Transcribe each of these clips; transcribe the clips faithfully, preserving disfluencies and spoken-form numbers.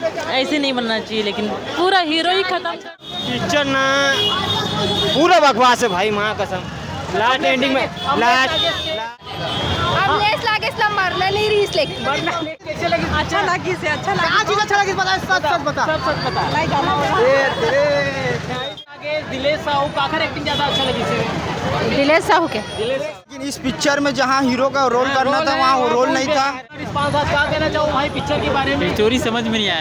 ऐसे नहीं बनना चाहिए, लेकिन पूरा हीरो ही खत्म कर। पिक्चर ना पूरा बकवास है भाई, माँ कसम। लास्ट एंडिंग में, लास्ट। अमलेश नागेश ला मरना नहीं रहीस, लेकिन मरना नहीं। कैसे लगी? अच्छा लगी से, अच्छा लगी। का चीज अच्छा लगी, बता, सच सच बता। सच सच बता। नहीं जाना होगा। ए, ए। नागेश, दिलेश साहू, काकर एक्टिंग ज्यादा अच्छा लगी से? दिलेश साहू के। दिलेश साहू। लेकिन इस पिक्चर में जहाँ हीरो का रोल करना था, वहाँ वो रोल नहीं था। रिस्पॉन्स, आप क्या कहना चाहो भाई पिक्चर के बारे में? स्टोरी समझ में नहीं आया।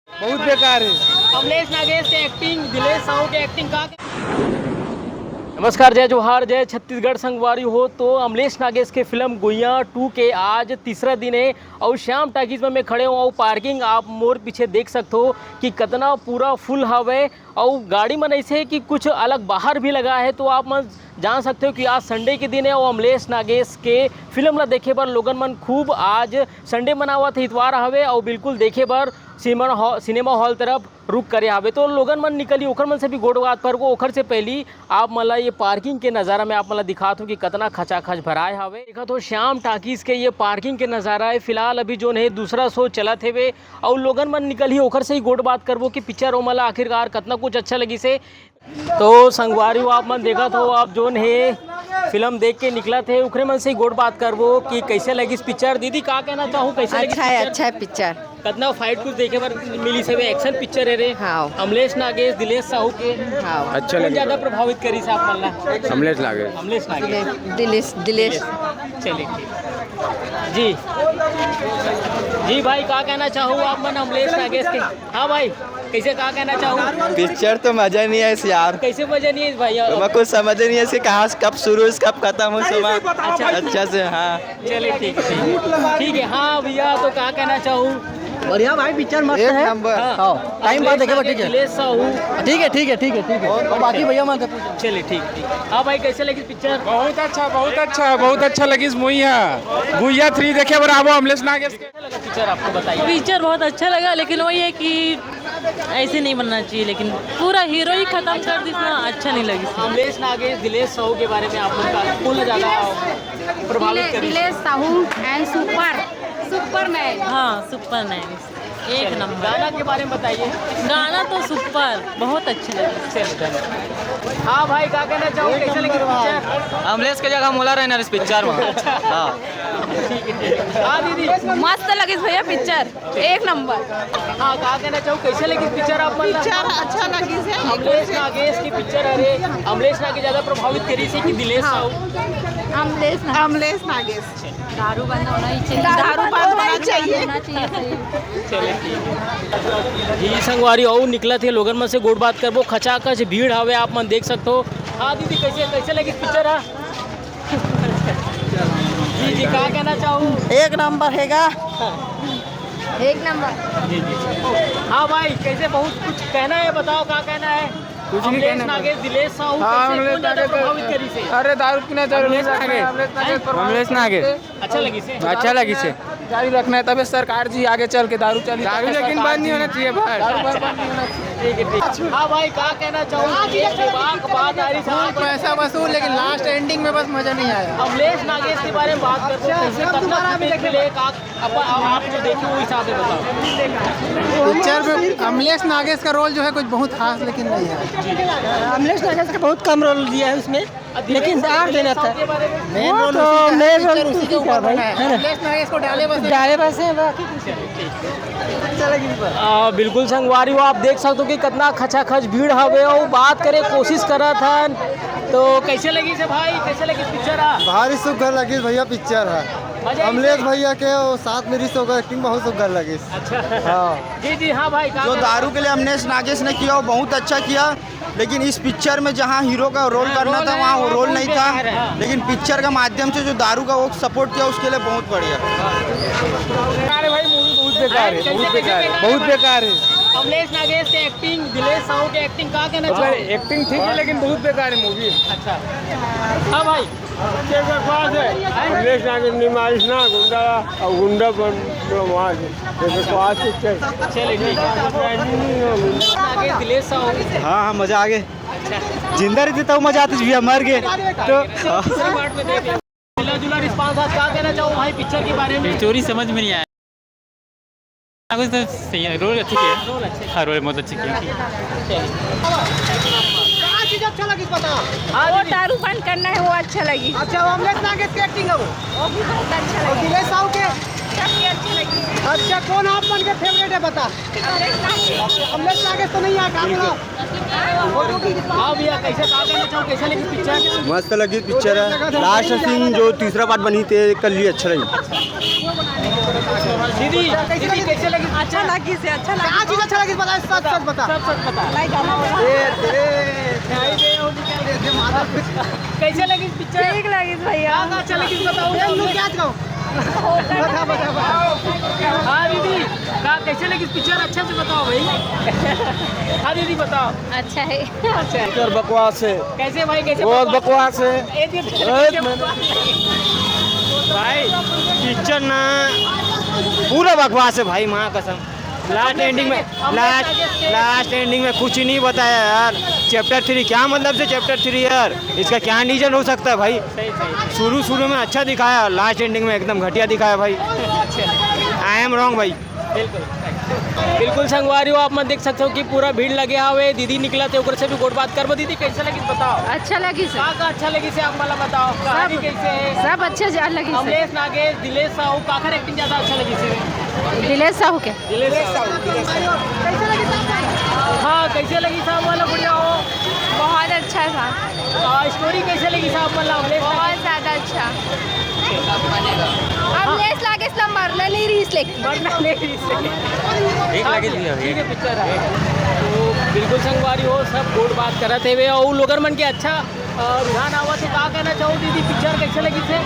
बहुत बेकार है। अमलेश नागेश के एक्टिंग, दिलेश साहू के एक्टिंग का? नमस्कार, जय जोहार, जय छत्तीसगढ़ संगवारी हो। तो अमलेश नागेश के फिल्म गुइया टू के आज तीसरा दिन है और श्याम टाकीज में मैं खड़े हूँ और पार्किंग आप मोर पीछे देख सकते हो कि कितना पूरा फुल हवे। अउ गाड़ी मन ऐसे हे कि कुछ अलग बाहर भी लगा है, तो आप मन जान सकते हो कि आज संडे के दिन है अउ अमलेश नागेश के फिल्म ला देखे बर लोगन मन खूब आज संडे मनावत हे, इतवार हवे अउ बिल्कुल देखे बर सिनेमा हॉ-, सिनेमा हॉल तरफ रुख करे हवे। तो लोगन मन निकली, ओखर मन से भी गोठ बात करबो। ओखर से पहली आप मन ला ये पार्किंग के नज़ारा में आप मन ला दिखात हूँ कि कतना खचाखच भराए हवे। देखत हो श्याम टाकीज के ये पार्किंग के नज़ारा है। फिलहाल अभी जोन है दूसरा शो चलत हेवे, अउ लोगन मन निकलही, ओखर से ही गोठ बात करबो कि पिक्चर ओमन ला आखिरकार कतना कुछ अच्छा लगिस हे। तो संगवारी हो, आप मन देखत हो, आप जोन हे फिल्म देख के निकलत हे, ओखरे मन से ही गोठ बात करबो कि कैसे लगिस पिक्चर। दीदी, का कहना चाहू, कैसे लगिस अच्छा है, पिक्चर? अच्छा है पिक्चर। कतना फाइट कुछ देखे बर मिलिस हे, एक्शन पिक्चर है रे। हाँ। अमलेश नागेश, दिलेश साहू के। हाँ। अच्छा कौन लगे। ज्यादा प्रभावित करिस आप मन ला? अमलेश नागेश। अमलेश नागेश। दिलेश, दिलेश। चलिए, ठीक। जी। जी भाई, का कहना चाहू आप मन अमलेश नागेश के? हाँ भाई, कैसे, का कहना चाहू? पिक्चर तो मजा नहीं आइस यार। कैसे मजा नहीं आइस भाई? ओमा कुछ समझ नहीं आइस कि कहाँ से कब शुरू होइस, कब खत्म होइस, ओमा अच्छा। अच्छा से, हाँ। चलिए, ठीक है, ठीक है। ठीक है, हाँ भैया, तो का कहना चाहू? बढ़िया भाई, पिक्चर मस्त एक है। नंबर। हाँ। हाँ, टाइम बाद देखे, ठीक है। दिलेश साहू। ठीक है, ठीक है, ठीक है, ठीक है। और बाकी भैया मन से पूछो। चलिए, ठीक, ठीक। हाँ भाई, कैसे लगी पिक्चर? बहुत अच्छा, बहुत अच्छा, बहुत अच्छा लगिस मुइया। गुइया थ्री देखे बर आवो अमलेश नागेश के। कैसा लगा पिक्चर आपको, बताइए। पिक्चर बहुत अच्छा लगा, लेकिन वही है कि ऐसे नहीं बनना चाहिए, लेकिन पूरा हीरो ही खत्म कर दिस ना, अच्छा नहीं लगिस। अमलेश नागेश, दिलेश साहू के बारे में आप लोग का कौन ज्यादा प्रभावित दिले-, करिस? Dilesh Sahu and super, superman। हाँ, superman। एक नंबर। गाना के बारे में बताइए। गाना तो सुपर, बहुत अच्छा लगा। चलिए, धन्यवाद। हाँ भाई, का कहना चाहू, कैसे लगी पिक्चर? अमलेश के जगह मोला रहना इस पिक्चर में। हाँ। हाँ दीदी। मस्त लगिस भैया पिक्चर, एक नंबर। हाँ, का कहना चाहू, कैसे लगी पिक्चर आप मन ला? पिक्चर अच्छा लगिस हे। अमलेश नागेश की पिक्चर, अरे, अमलेश नागेश ज्यादा प्रभावित करिस कि दिलेश साहू? अमलेश नागेश। अमलेश नागेश। दारू बंद होना ही चाहिए। दारू बंद होना चाहिए। होना चाहिए, सही। चलिए, ठीक है। जी संगवारी, अउ निकलत हे, लोगन मन से गोठ बात करबो। खचाखच भीड़ हवे, आप मन देख सकत हो। हाँ दीदी, कैसे, कैसे लगी पिक्चर? हाँ, जी जी, का कहना चाहू? एक नंबर हेगा। एक नंबर। जी जी। हाँ भाई, कैसे, बहुत कुछ कहना है, बताओ, का कहना है? कुछ नहीं कहना। अमलेश नागेश, दिलेश साहू, हाँ, कैसे, अमलेश कौन ज्यादा नागेश। प्रभावित करिस हे? अरे, दारू पीना चालू अमलेश नागेश। अमलेश नागेश। अच्छा लगिस हे? अच्छा लगिस हे। जारी रखना है, तबे सरकार जी आगे चल के दारू चालू। दारू लेकिन बंद नहीं होना चाहिए भाई। दारू बंद नहीं होना चाहिए। ठीक है, ठीक। हाँ भाई, का कहना चाहूँ? एक बेबाक बात आ रही थी। खूब पैसा वसूल, लेकिन लास्ट एंडिंग में बस मजा नहीं आया। अमलेश नागेश के बारे में बात करते हैं, कैसे, कितना फुटेज मिले, का, आप, आप जो देखे वो हिसाब से बताओ। पिक्चर में अमलेश नागेश का रोल जो है कुछ बहुत खास लेकिन नहीं है। अमलेश नागेश का बहुत कम रोल दिया है उसमें, लेकिन डाल देना था। मेन वो रोल तो उसी का है, मेन रोल पिक्चर उसी उसी के का ऊपर भाई, बना है। है ना? अमलेश नागेश को डाले बस। डाले बस है, बाकी कुछ नहीं। आ, बिल्कुल संगवारी हो, आप देख सकते हो कि कितना खचाखच भीड़ हवे। वो बात करे कोशिश करत हन, तो कैसे लगिस हे भाई, कैसे लगिस पिक्चर? आ, भारी सुग्घर लगिस भैया पिक्चर है। मजा आई अमलेश से? भैया के और साथ में ऋषि ओकर एक्टिंग बहुत सुग्घर लगिस। अच्छा। हाँ। जी जी, हाँ भाई, का जो कहना? दारू के लिए अमलेश नागेश ने किया, वो बहुत अच्छा किया। लेकिन इस पिक्चर में जहाँ हीरो का रोल हाँ, करना रोल था, है, वहाँ वो वो रोल रोल नहीं बेकार था। है। लेकिन पिक्चर के माध्यम से जो दारू का वो सपोर्ट किया, उसके लिए बहुत बढ़िया। अरे भाई, मूवी बहुत बेकार है, कैसे, बहुत कैसे बेकार है, बेकार? बहुत बेकार है। अमलेश नागेश के एक्टिंग, दिलेश साहू के एक्टिंग, का कहना अगर चाहोगे? एक्टिंग ठीक है, लेकिन बहुत बेकार है मूवी। अच्छा। हाँ भाई। अमलेश नागेश ने मारिस ना गुंडा, और गुंडा बन, बन वहाँ से। जैसे तो आज पिक्चर। चलिए, ठीक है। आगे दिलेश साहू। हाँ, हाँ, मजा आ गए। अच्छा। जिंदा रहते तब मजा आती भैया, मर गए तो। दूसरी पार्ट में देख लेंगे। मिला जुला रिस्पॉन्स, आज क्या कहना चाहो भाई पिक्चर के बारे में? स्टोरी समझ में नहीं आया। कुछ तो सही है, रोल अच्छी किया है। हाँ, रोल बहुत अच्छी किया है। क्या चीज अच्छा लगी, बता। वो दारू बंद करना है, वो अच्छा लगी। अच्छा, वो अमलेश नागेश की एक्टिंग है वो। वो भी बहुत अच्छा और लगी। दिलेश साहू के सबकी अच्छी लगी। अच्छा, कौन आप मन के फेवरेट है, बता। अमलेश नागेश। अमलेश नागेश तो नहीं है, कहाँ बोला? हाँ भैया, कैसे, कहा कहना चाहो, कैसे लगी पिक्चर? मस्त लगी पिक्चर है। लास्ट सीन जो तीसरा पार्ट बनी थे, कर लिए, अच्छा लगी। दीदी, दीदी, कैसे लगी? अच्छा लगी से, अच्छा लगी। क्या चीज अच्छा लगी, बता, सच सच बता। सब सच बता। नहीं जाना होगा। ए, ए, नहीं दे, वो निकाल दे, दे, मारा। कैसे लगी पिक्चर? ठीक लगी भैया। क्या अच्छा लगी, बताओ। ए, लोग क्या जाओ? बता, बता, बता। हाँ दीदी, का, कैसे लगी पिक्चर? अच्छा से बताओ भाई। हाँ दीदी, बताओ। अच्छा है। अच्छा है। पिक्चर बकवास है। कैसे भाई, कैसे बहुत बकवास? बकवास है। ए, दीदी, ए, कैसे मैंने बकवास? भाई, पिक्चर ना पूरा बकवास है भाई, माँ कसम। लास्ट एंडिंग में, लास्ट, लास्ट एंडिंग में कुछ ही नहीं बताया यार। चैप्टर थ्री, क्या मतलब से चैप्टर थ्री यार? इसका क्या रीजन हो सकता है भाई? सही, सही। शुरू शुरू में अच्छा दिखाया, लास्ट एंडिंग में एकदम घटिया दिखाया भाई। अच्छा। I am wrong भाई। बिल्कुल। बिल्कुल संगवारी हो, आप मन देख सकते हो कि पूरा भीड़ लगे हवे। दीदी निकला थे, ओकर से भी गोठ बात करबो। दीदी, कैसे लगी बताओ? अच्छा लगी से। का, का अच्छा लगी से आप मला बताओ? कहानी सब, कैसे है? सब अच्छे जा-, लगी से। अमलेश नागेश, दिलेश साहू, काकर एक्टिंग ज्यादा अच्छा लगी से? दिलेश साहू के। दिलेश साहू। कैसे लगी साहब? हाँ, कैसे लगी साहब वाला, बढ़िया हो? बहुत अच्छा था। आ, स्टोरी कैसे लगी साहब वाला, अमलेश नागेश? बहुत ज्यादा अच्छा। अमलेश नागेश ला मरना नहीं रहीस लेकिन। मरना नहीं रहीस लेकिन। ठीक लगी थी अभी। ठीक है, पिक्चर है। तो बिल्कुल संगवारी हो, सब गोठ बात करत हेवे, और लोगन मन के अच्छा, अ, रुझान आवत हे। का कहना चाहो दीदी, पिक्चर कैसे लगी से?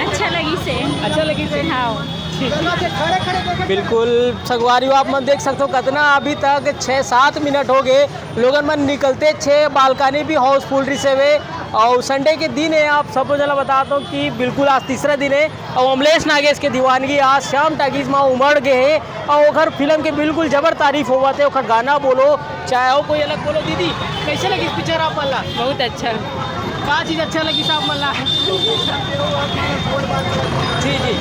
अच्छा लगी से। अच्छा लगी से? हाँ। ठीक। बिल्कुल संगवारी हो, आप मन देख सकते हो कितना अभी तक छः सात मिनट हो गए, लोगन मन निकलते छे, बालकनी भी हाउसफुल रहिस हेवे। और संडे के दिन है, आप सबो जना बताता हूँ कि बिल्कुल आज तीसरा दिन है और अमलेश नागेश के दीवानगी आज श्याम टाकीज में उमड़ गए है और ओखर फिल्म के बिल्कुल जबर तारीफ होवत है। ओखर गाना बोलो, चाहे हो कोई अलग बोलो। दीदी, कैसे लगी पिक्चर आप मन ला? बहुत अच्छा। का चीज अच्छा लगी साहब मन ला? जी, जी।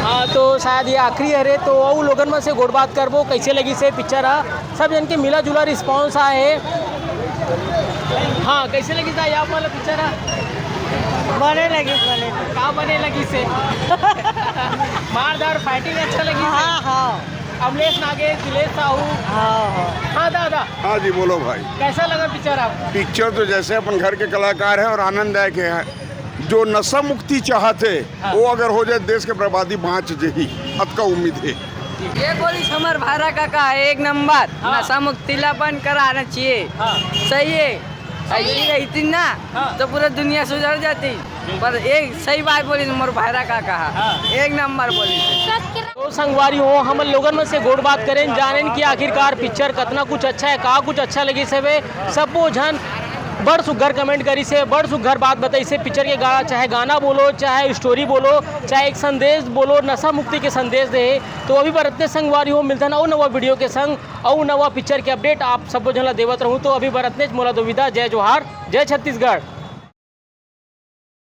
हाँ, तो शायद ये आखिरी हरे, तो वो लोगन में से गोठ बात करबो, कैसे लगी से पिक्चर हा। सब जन के मिला जुला रिस्पॉन्स आए हे। हाँ, कैसे लगी था आप वाला पिक्चर हा? बने लगी, बने। का बने लगी से? मारधाड़, फाइटिंग अच्छा लगी से? हाँ, हाँ। अमलेश नागेश, दिलेश साहू। हाँ, हाँ। हाँ दादा। हाँ जी, बोलो भाई। कैसा लगा पिक्चर आपको? पिक्चर तो जैसे अपन घर के कलाकार हैं और आनंददायक है। जो नशा मुक्ति चाहते, हाँ। वो अगर हो जाए, देश के बर्बादी बाँच जही, अतका उम्मीद है। ये बोली हमर भारा काका है, एक नंबर। हाँ। नशा मुक्ति ला बंद कराना चाहिए। हाँ। सही है। सही ऐसी है। रहती ना, हाँ। तो पूरा दुनिया सुधर जाती। पर एक सही बात बोली हमर भारा काका। हाँ। एक नंबर बोली। तो संगवारी हो, हमन लोगन में से गोठ बात करें, जानेन कि आखिरकार पिक्चर कतना कुछ अच्छा है, का कुछ अच्छा लगिस हवे। सबो झन बड़ सुग्घर कमेंट करिस हे, बड़ सुग्घर बात बताइस हे। पिक्चर के गा-, चाहे गाना बोलो, चाहे स्टोरी बोलो, चाहे एक संदेश बोलो, नशा मुक्ति के संदेश दे हे। तो अभी बर अतने संगवारी हो, मिलथन अउ नवा वीडियो के संग, अउ नवा पिक्चर के अपडेट आप सबो झन ला देवत रहूं। तो अभी बर अतनेच, मोला दो विदा, जय जोहार, जय छत्तीसगढ़।